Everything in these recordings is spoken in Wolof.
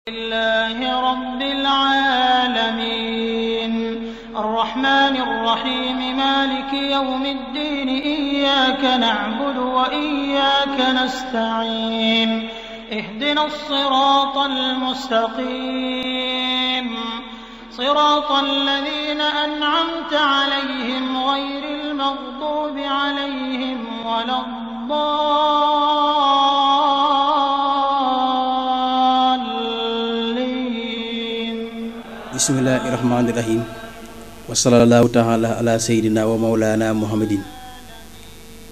لله رب العالمين الرحمن الرحيم مالك يوم الدين إياك نعبد وإياك نستعين اهدنا الصراط المستقيم صراط الذين أنعمت عليهم غير المغضوب عليهم ولا الضالين. بسم الله الرحمن الرحيم وصلى الله تعالى على سيدنا ومولانا محمد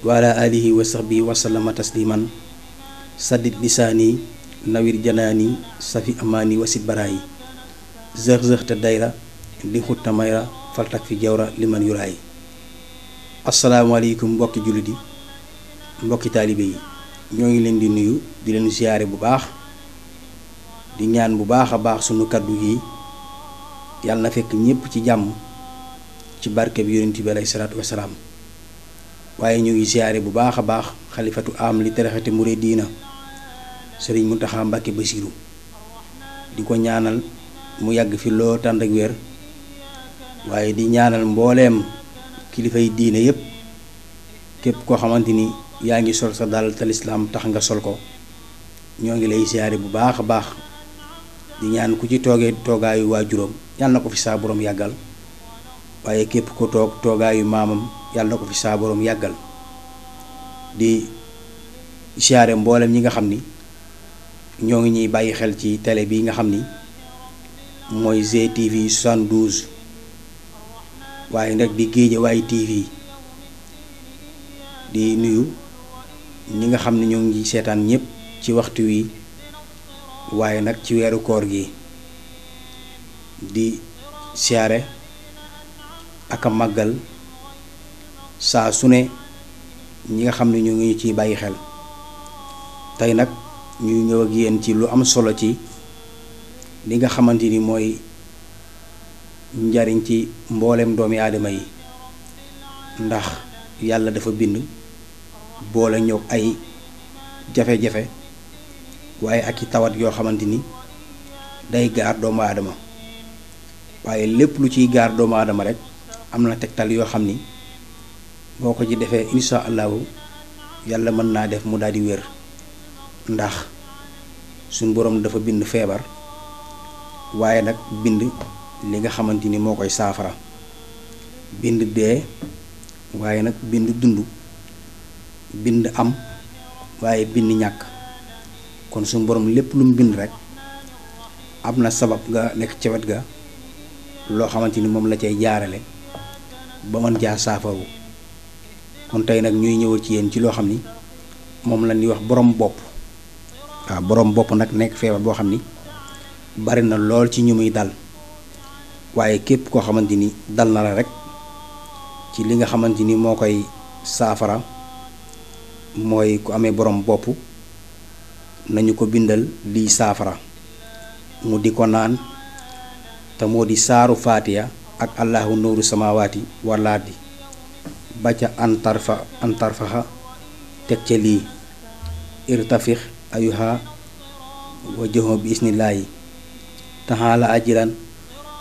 وعلى آله وصحبه وسلم تسليما سدد لساني نوير جناني صفي أماني وسد براي زغ تدايرة li xutta mayra faltak fi jawra liman yuraay. asalaamaaleykum mbokki jullit yi mbokki taalibe yi ñoo ngi leen di nuyu di leen ziyaare bu baax di ñaan bu baax a baax sunu kaddu yi yàlla na fekk ñépp ci jàmm ci barke bi yonent bi alayhi salaatu wasalaam. waaye ñu ngi ziyaare bu baax a baax xalifatu am li taraxati muridiina sëriñ Muntaxa Mbàkke Basiiru di ko ñaanal mu yàgg fi loo tànd ak wér, waaye di ñaanal mbooleem kilifay diine yépp képp koo xamante ni yaa ngi sol sa dal te lislaam tax nga sol ko ñoo ngi lay siyaare bu baax a baax di ñaan ku ci toogee toogaayu waajuram yàlla na ko fi saa borom yàggal, waaye képp ko toog toogaayu maamam yàlla na ko fi saa borom yàggal. di siyaare mbooleem ñi nga xam ni ñoo ngi ñuy bàyyi xel ci télé bi nga xam ni mooy GTV 72, waaye nag di Géejawaay TV. di nuyu ñi nga xam ne ñoo ngi seetaan ñépp ci waxtu wi, waaye nag ci weeru koor gi di siyaare ak a màggal saa su ne ñi nga xam ne ñoo ngi ciy bàyyi xel. tey nag ñuy ñëw ak yéen ci lu am solo ci li nga xamante ni mooy njariñ ci mboolem doomi aadama yi, ndax yàlla dafa bind boole ñëw ay jafe-jafe waaye ak i tawat yoo xamante ni day gaar doomu aadama, waaye lépp lu ciy gaar doomu aadama rek am na tegtal yoo xam ni boo ko ci defee insha allahu yàlla mën naa def mu daldi wér. ndax suñ boroom dafa bind feebar waaye nag bind li nga xamante ni moo koy saafara, bind dee waaye nag bind dund, bind am waaye bind ñàkk. kon suñu borom lépp lu mu bind rek am na sabab nga nekk ca wet ga loo xamante ni moom la cay jaarale ba mën jaa saafaru. kon tey nag ñuy ñëwal ci yéen ci loo xam ni moom la ñuy wax borom bopp. waaw borom bopp nag nekk feebar boo xam ni bari na lool ci ñu muy dal, waaye képp koo xamante ni dal na la rek ci li nga xamante ni moo koy saafara mooy ku amee borom bopp nañu ko bindal liy saafara mu di ko naan, te moo di saaru faatiya ak allahu nuuru samawaati wal ardi ba ca antarfaxa teg ca lii irtafix ayuha wa joxo bi isnillaahi taxaala ajiran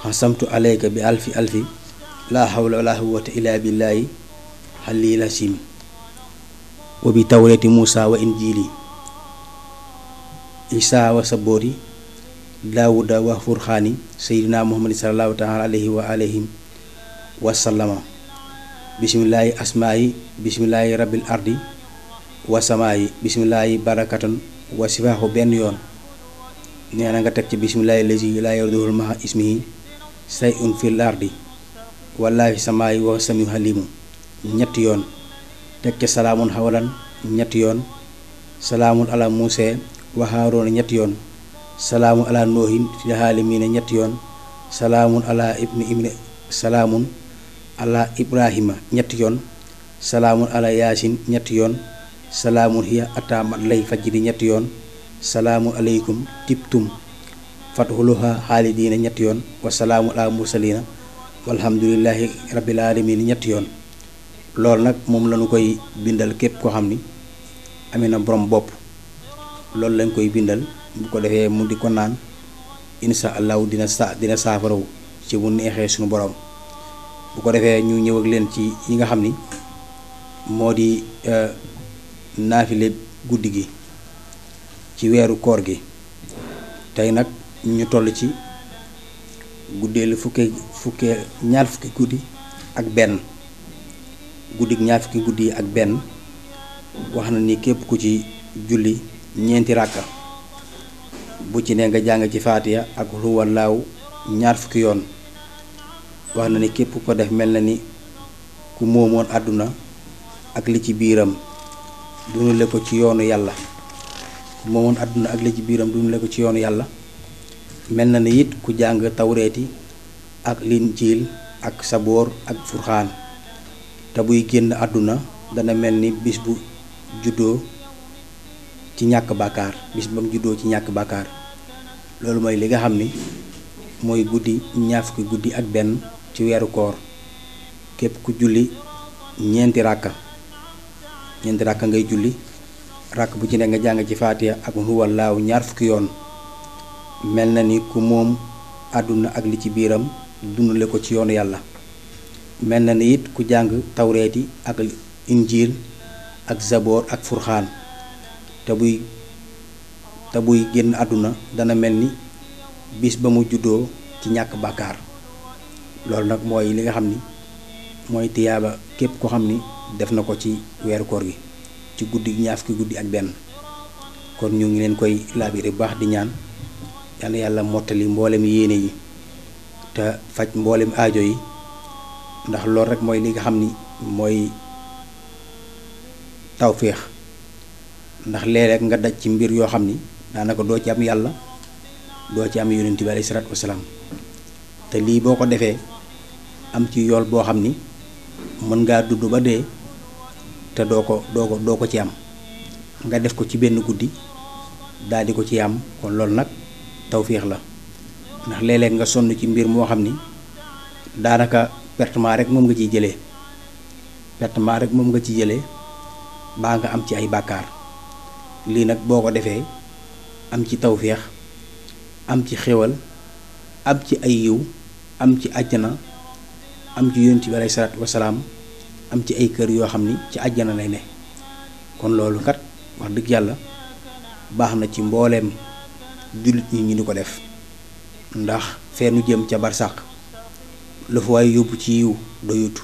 xasamtu alayka bi alfi la hawla wala quwwata illa billahi xalil asim wa bi tawrati musa wa injili isa wa sabori daawuda wa furxaani seydina muhammad sallallahu taala alayhi wa alayhim wa sallama bismillahi asmaayi bismillahi rabbil ardi wa samaayi bismillahi barakatan wa sifaaxu benn yoon. nee na nga teg ci bismillahi lazi laa yaduruhu ma'a ismihi shay'un fil ardi wala fi samaayi wa samiu halimu ñetti yoon. teg ci salaamun xawalan ñetti yoon, salaamun ala muuse wa haaroona ñetti yoon, salaamun ala noohin fil aalamiina ñetti yoon, salaamun ala ibrahima ñetti yoon, salaamun ala yaasin ñetti yoon, salaamun hiya ataa matlay fajri ñetti yoon, salaamu aleykum tibtum fatxuluha xaalidiina ñetti yoon, wa salaamu ala mursaliina walhamdulillahi rabbil aalamiin ñetti yoon. loolu nag moom lañu koy bindal képp koo xam ni amee na borom bopp, loolu lañ koy bindal bu ko defee mu di ko naan insha allahu dina saafaraw ci bu neexee suñu borom. bu ko defee ñu ñëw ak leen ci yi nga xam ni moo di naafile guddi gi ci weeru koor gi. tey nag ñu toll ci guddeelu ñaar fukki guddi ak benn guddi yi ak benn wax na ni képp ku ci julli ñeenti ràkka bu ci ne nga jàng ci faatiya ak huwallaahu ñaar fukki yoon. wax na ni képp ko def mel na ni ku moomoon àdduna ak li ci biiram dunule ko ci yoonu yàlla ku moomoon àdduna ak li ci biiram dunule ko ci yoonu yàlla. mel na ni it ku jàng tawreeti ak linjiil ak saboor ak furxaan te buy génn àdduna dana mel ni bis bu juddoo ci ñàkk bàkkaar bis ba mu juddoo ci ñàkk bàkkaar. loolu mooy li nga xam ni mooy guddi ñaar fukki guddi ak benn ci weeru koor. képp ku julli ñeenti ràkka ngay julli ràkk bu ci ne nga jàng ci faatiya ak huwallaahu ñaar fukki yoon. mel na ni ku moom àdduna ak li ci biiram dundale ko ci yoonu yàlla. mel na ni it ku jàng tawreeti ak injiil ak zaboor ak furxaan te buy génn àdduna dana mel ni bis ba mu juddoo ci ñàkk bàkkaar. loolu nag mooy li nga xam ni mooy tiyaaba képp ko xam ni def na ko ci weeru koor gi ci guddi ñaar fukki guddi ak benn. kon ñu ngi leen koy laabire bu baax di ñaan yàlla mottali mboolem yéene yi te faj mboolem aajo yi ndax loolu rek mooy li nga xam ni mooy tawféex. ndax léeg-léeg nga daj ci mbir yoo xam ni daanaka doo ci am yàlla doo ci am yonent bi alayhi salaatu wasalaam te lii boo ko defee am ci yool boo xam ni mën ngaa dund ba dee te doo ko ci am nga def ko ci benn guddi daal di ko ci am. kon loolu nag tawféex la ndax léeg-léeg nga sonn ci mbir moo xam ni daanaka pertement rek moom nga ciy jëlee baa nga am ci ay bàkkaar. lii nag boo ko defee am ci tawféex am ci xéwal am ci ay yiw am ci àjjana am ci yonent bi alayhi salaatu wasalaam am ci ay kër yoo xam ni ci àjjana lay ne. kon loolu kat wax dëgg yàlla baax na ci mbooleem jullit ñi ñu di ko def ndax feenu jëm ca barsàq lu fa waaye yóbbu ci yiw doyut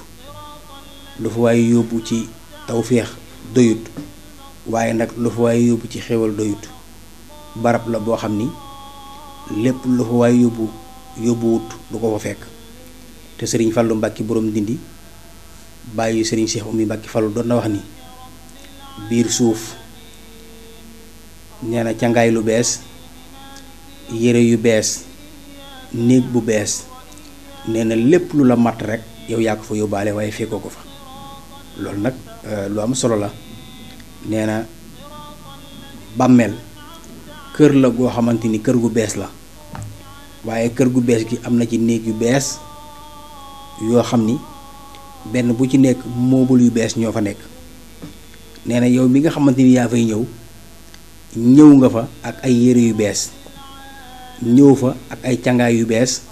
lu fa waaye yóbbu ci tawféex doyut waaye nag lu fa waaye yóbbu ci xéwal doyut. barab la boo xam ni lépp lu fa waaye yóbbuwut du ko fa fekk te sëriñ Fallu Mbàkke boroom Ndindi bàyyi sëriñ Cheikh Oumy Mbàkke Fallu doon na wax ni biir suuf nee na cangaay lu bees yére yu bees néeg bu bees nee na lépp lu la matt rek yow yaa ko fa yóbbaale waaye fekkoo ko fa. loolu nag lu am solo la. nee na bàmmeel kër la goo xamante ni kër gu bees la waaye kër gu bees gi am na ci néeg yu bees yoo xam ni benn bu ci nekk moobul yu bees ñoo fa nekk. nee na yow mi nga xamante ni yaa fay ñëw nga fa ak ay yére yu bees ñëw fa ak ay cangaay yu bees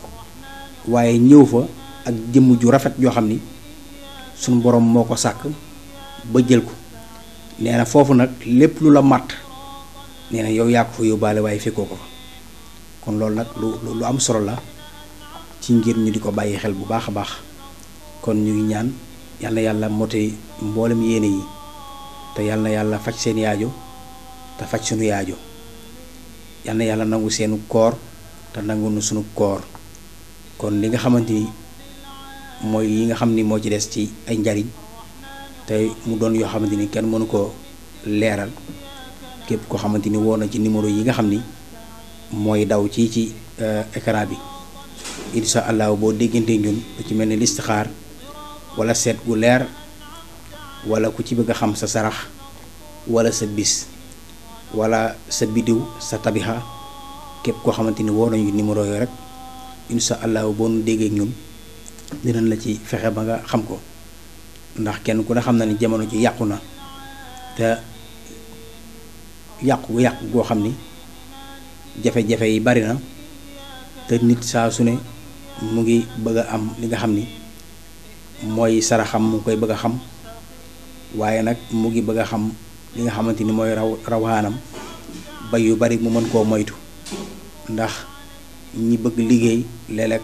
waaye ñëw fa ak jëmm ju rafet joo xam ni suñu borom moo ko sàkk ba jël ko. nee na foofu nag lépp lu la matt nee na yow yaa ko fa yóbbaale waaye fekkoo ko fa. kon loolu nag lu am solo la ci ngir ñu di ko bàyyi xel bu baax a baax. kon ñu ngi ñaan yàlla mote mboolem yéene yi te yàlla faj seen yaajo te faj sunu yaajo. yàlla nangu seenu koor te nangu nu sunu koor. kon li nga xamante ni mooy yi nga xam ni moo ci des ci ay njariñ te mu doon yoo xamante ni kenn mënu ko leeral képp koo xamante ni woo na ci numéro yi nga xam ni mooy daw ci écran bi insha allah boo déggante ñun lu ci mel ni listixaar wala seet gu leer wala ku ci bëgg a xam sa sarax wala sa bis wala sa bidiw sa tabixa képp koo xamante ni woo nañu numéro yooyu rek insha allah boo nu déggee ñun dinañ la ci fexe ba nga xam ko. ndax kenn ku ne xam na ni jamono ji yàqu na te yàqu goo xam ni jafe-jafe yi bari na te nit saa su ne mu ngi bëgg a am li nga xam ni mooy saraxam mu ngi koy bëgg a xam, waaye nag mu ngi bëgg a xam li nga xamante ni mooy rawaanam ba yu bari mu mën koo moytu. ndax ñi bëgg liggéey léeg-léeg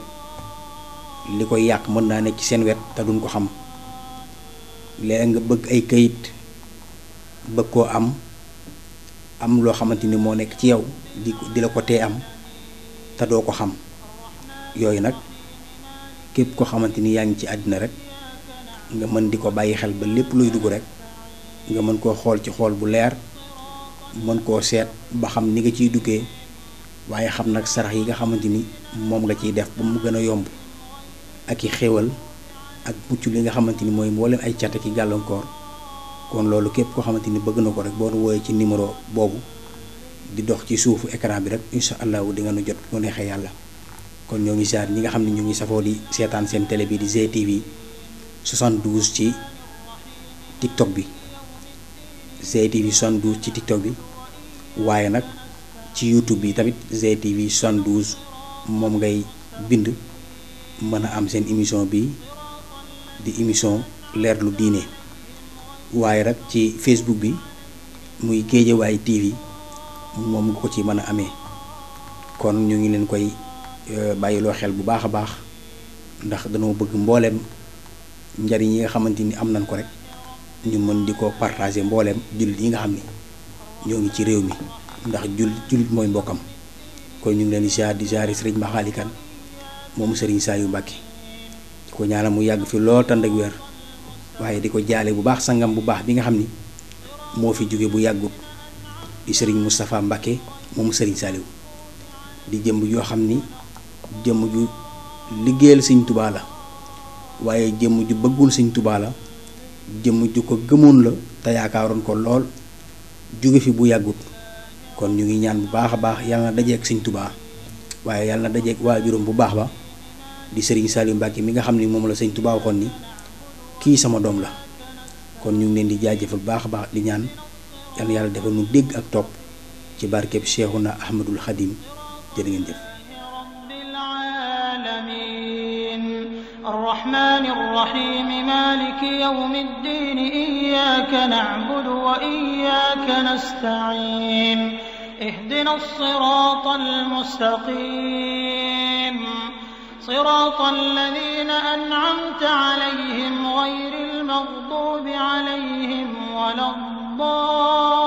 li koy yàq mën naa nekk ci seen wet te duñ ko xam. léeg nga bëgg ay kayit bëgg koo am loo xamante ni moo nekk ci yow di la ko tee am te doo ko xam. yooyu nag képp koo xamante ni yaa ngi ci àddina rek nga mën di ko bàyyi xel ba lépp luy dugg rek nga mën koo xool ci xool bu leer, mën koo seet ba xam ni nga ciy duggee, waaye xam nag sarax yi nga xamante ni moom nga ciy def ba mu gën a yomb ak i xéewal ak mucc li nga xamante ni mooy mboolem ay cat ki gàllankoor. kon loolu képp koo xamante ni bëgg na ko rek boo nu wooyee ci numéro boobu di dox ci suufu écran bi rek incha allahu di nga nu jot bu neexee yàlla. kon ñoo ngi siyaar ñi nga xam ne ñu ngi safoo di seetaan seen télé bi di GTV 72 ci TikTok bi, GTV 72 ci TikTok bi, waaye nag ci YouTube bi tamit GTV 72 moom ngay bind mën a am seen émission bi di émission leerlu diine. waaye rek ci Facebook bi muy Géejawaay TV moom nga ko ci mën a amee. kon ñu ngi leen koy bàyyiloo xel bu baax a baax, ndax dañoo bëgg mbooleem njariñ yi nga xamante ni am nañ ko rek ñu mën di ko partager mbooleem jullit yi nga xam ni ñoo ngi ci réew mi, ndax jullit mooy mbokkam. kon ñu ngi leen di ziare Sëriñ Maxaali Kan moomu Sëriñ Saliou Mbàkke di ko ñaanal mu yàgg fi lool tànd ak wér, waaye di ko jaale bu baax sangam bu baax bi nga xam ni moo fi jóge bu yàggut di Sëriñ Moustapha Mbàkke moomu Sëriñ Saliou, di jëmb yoo xam ni jëmm ju liggéeyal Sëñ Tuubaa la, waaye jëmm ju bëggul Sëñ Tuubaa la, jëmm ju ko gëmoon la te yaakaaroon ko lool, jóge fi bu yàggut. kon ñu ngi ñaan bu baax a baax yàlla na dajeek Sëñ Tuubaa, waaye yàlla na dajeek waajuram bu baax ba di Sëriñ Saliou Mbàkke mi nga xam ni moom la Sëñ Tuubaa waxoon ni kii sama doom la. kon ñu ngi leen di jaajëfal bu baax a baax di ñaan yàlla yàlla defal nu dégg ak topp ci barkeb Cheikhuna Ahmadul Xadim. jërë ngeen jëf. الرحمن الرحيم مالك يوم الدين إياك نعبد وإياك نستعين اهدنا الصراط المستقيم صراط الذين أنعمت عليهم غير المغضوب عليهم ولا الضالين.